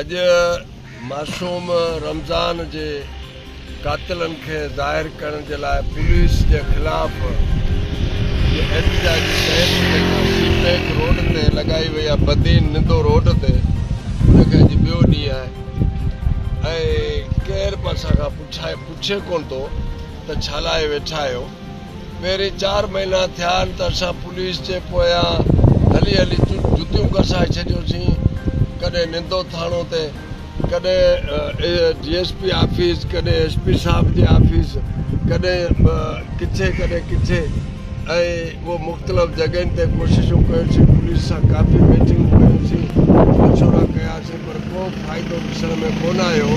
اڄ معصوم رمضان جي قاتلن کي ظاهر ڪرڻ جي لاء پوليس جي خلاف جي احتجاجي ڪئمپ جيڪا سي پيڪ روڊ تي لڳائي وئي آهي بدين نندو روڊ تي ان کي اڄ ٻيو ڏينهن آهي ۽ ڪير به اسان کان پڇائي پڇي ڪونه ٿو ته ڇا لاء ويٺا آهيو. پهرين چار مهينا ٿيا آهن ته اسان پوليس جي پويان هلي هلي جتيون گسائي ڇڏيوسين، ڪڏهن نندو ٿاڻو تي، ڪڏهن ڊي ايس پي آفيس، ڪڏهن ايس پي صاحب جي آفيس، ڪڏهن ڪٿي ڪڏهن ڪٿي ۽ اهو مختلف جڳهين تي ڪوششون ڪيوسين، پوليس سان ڪافي ميٽنگون ڪيوسين، مشورا ڪياسين پر ڪو فائدو ڏسڻ ۾ ڪونه آيو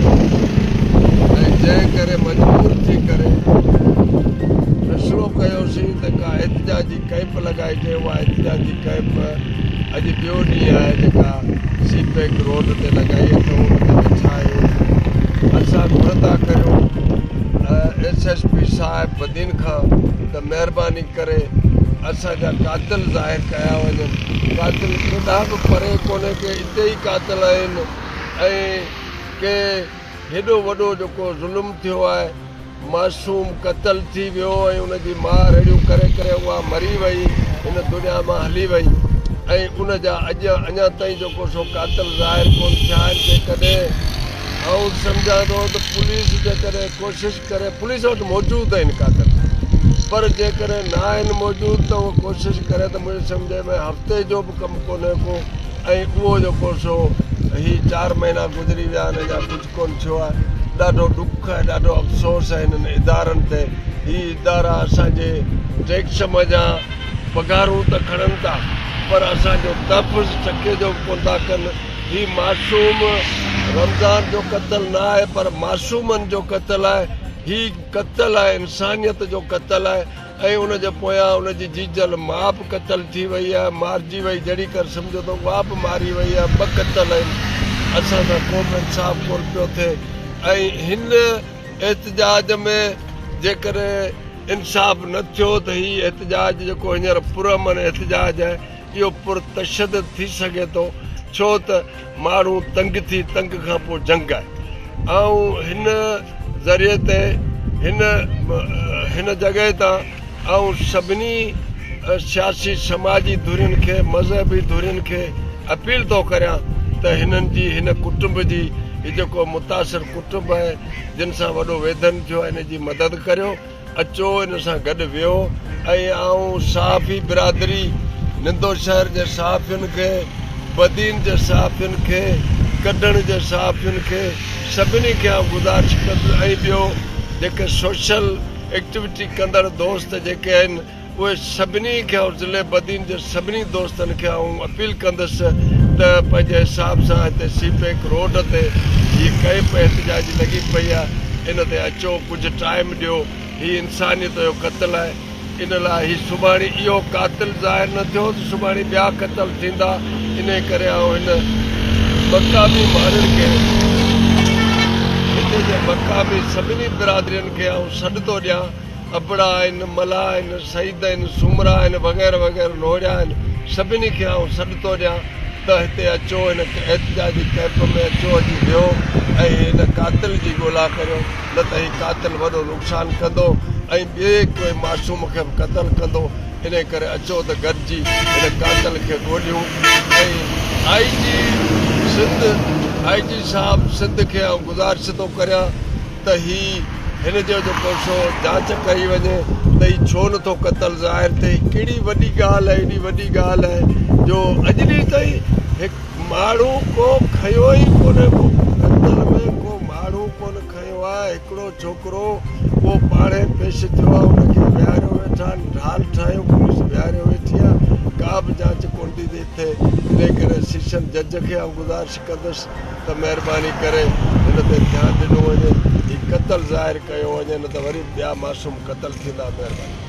۽ جنهن ڪري مجبور ٿي ڪري فيصلو ڪيوسين ته ڪا احتجاجي ڪئمپ لڳائجي. اها احتجاجي ڪئمپ اڄ ٻيو ڏينهن آهي جيڪا سي پيڪ روڊ تي لڳائي اٿئون ان تي ويٺا آهيون. اسان گهر ٿا ڪريون ايس ايس پي صاحب بدين کان ته مهرباني ڪري اسان جا قاتل ظاهر ڪيا وڃن. قاتل ڪيڏانهن به پري ڪونهي ڪي اتي ئي قاتل آهن ۽ ڪي هيڏو وڏو جيڪو ظلم ٿيو آهي معصوم قتل ٿي ويو ۽ ان جي ماء رڙيون ڪري ڪري اها مري وئي هن دنيا مان هلي وئي ۽ ان جا اڄ اڃا تائين جيڪو سو قاتل ظاهر ڪونه ٿيا آهن. جيڪڏهن آئون سمجهان ٿو ته پوليس جيڪڏهن ڪوشش ڪري پوليس وٽ موجود آهن قاتل پر جيڪڏهن نه آهن موجود ته اهو ڪوشش ڪري ته منهنجي سمجهه ۾ هفتي جو به ڪم ڪونهي ڪو ۽ اهو جيڪو سو هي چار مهينا گذري ويا آهن اڃا ڪجهه ڪونه ٿيو آهي. ڏاڍو ڏک ۽ ڏاڍو افسوس آهي هنن ادارن تي. هي ادارا اسان جي ٽيڪس منجهان پگهارون ته کڻن ٿا پر اسان جو تحفظ ٽڪي جو به ڪونه ٿا ڪن. هي معصوم رمضان جو قتل نه آهي پر معصومن جو قتل آهي. هي قتل آهي انسانيت جو قتل آهي. ۽ ان جي پويان ان جي جيجل ماء به قتل ٿي وئي آهي، مارجي وئي، جهڙي ڪر سمجهو ته اها به ماري وئي آهي، ٻه قتل آهن، اسان سان ڪو به انصاف ڪونه پيو ٿئي ۽ هن احتجاج ۾ جيڪڏهن انصاف نه ٿيو ته هي احتجاج جيڪو هينئر پرامن احتجاج آهي اهو پرتشدد ٿي سگهي ٿو ڇو ته ماڻهو تنگ ٿي تنگ کان پوء جنگ آهي. آئون هن ذريعي تي هن هن جڳهه تان آئون سڀني سياسي سماجي ڌرين کي مذهبي ڌرين کي اپيل ٿو ڪريان ته هنن جي هن ڪٽنب جي هي جيڪو متاثر ڪٽنب آهي جن سان وڏو ويڌن ٿيو آهي ان جي مدد ڪريو. اچو ان سان گڏ ويهو ۽ آئون صحافي برادري نندو شهر جي صحافين کي بدين جي صحافين کي ڪڍڻ جي صحافين کي سڀني کي آئون گذارش ڪندس ۽ ٻيو جيڪي سوشل ايڪٽيوٽي ڪندڙ دوست جيڪي آهن اهي سڀني کي آئون ضلعي بدين جي سڀني دوستن کي آئون اپيل ڪندس ته پنهنجي حساب سان هتي سي پيڪ روڊ تي هي ڪئمپ احتجاجي لڳي پئي آهي ان تي اچو ڪجهه ٽائيم ڏيو هي انسانيت جو قتل آهي ان لاء هي سڀاڻي اهو قاتل ظاهر نه ٿيو ته سڀاڻي ٻيا قتل ٿيندا انهي ڪري آئون هن مقامي ماڻهن کي هتي جي مقامي سڀني برادرين کي آئون سڏ ٿو ڏيان ابڙا آهن، ملاح آهن، سيد آهن، سومرا آهن وغيره وغيره نوڙيا آهن، سڀني کي آئون سڏ ٿو ڏيان ته هتي اچو هن احتجاجي ڪئمپ ۾ اچو اچي ويهو ۽ هن قاتل جي ڳولا ڪريو نه ته هي قاتل وڏو نقصان ڪندو ۽ ٻئي ڪنهن معصوم کي به قتل ڪندو انهي ڪري اچو ته گڏجي هن قاتل کي ڳوليون ۽ آء جي سنڌ آء جي صاحب سنڌ کي آئون گذارش ٿو ڪريان ته هي هن جو جيڪو سو جاچ ڪئي وڃي ته هي ڇو نٿو قتل ظاهر ٿئي ڪهڙي وڏي ڳالهه آهي ايڏي وڏي ڳالهه آهي جو اڄ ڏينهن تائين هڪ ماڻهو ڪو کنيو ئي ڪونهي ڪو قتل ۾ ڪو ماڻهو ڪونه کنيو آهي هڪڙو ڇوڪرو اهو پاڻهي پيش ٿيو آهي ان کي ويهاريو ويٺا آهن ڍال ٺاهيو پوليس ويهاريو ويٺي آهي ڪا به جاچ ڪونه ٿي ٿئي انهي ڪري سيشن جج کي آئون گذارش ڪندس ته مهرباني ڪري هن تي ڌيان ڏنو وڃي، هي قتل ظاهر ڪيو وڃي نه ته وري به ٻيا معصوم قتل ٿيندا، مهرباني.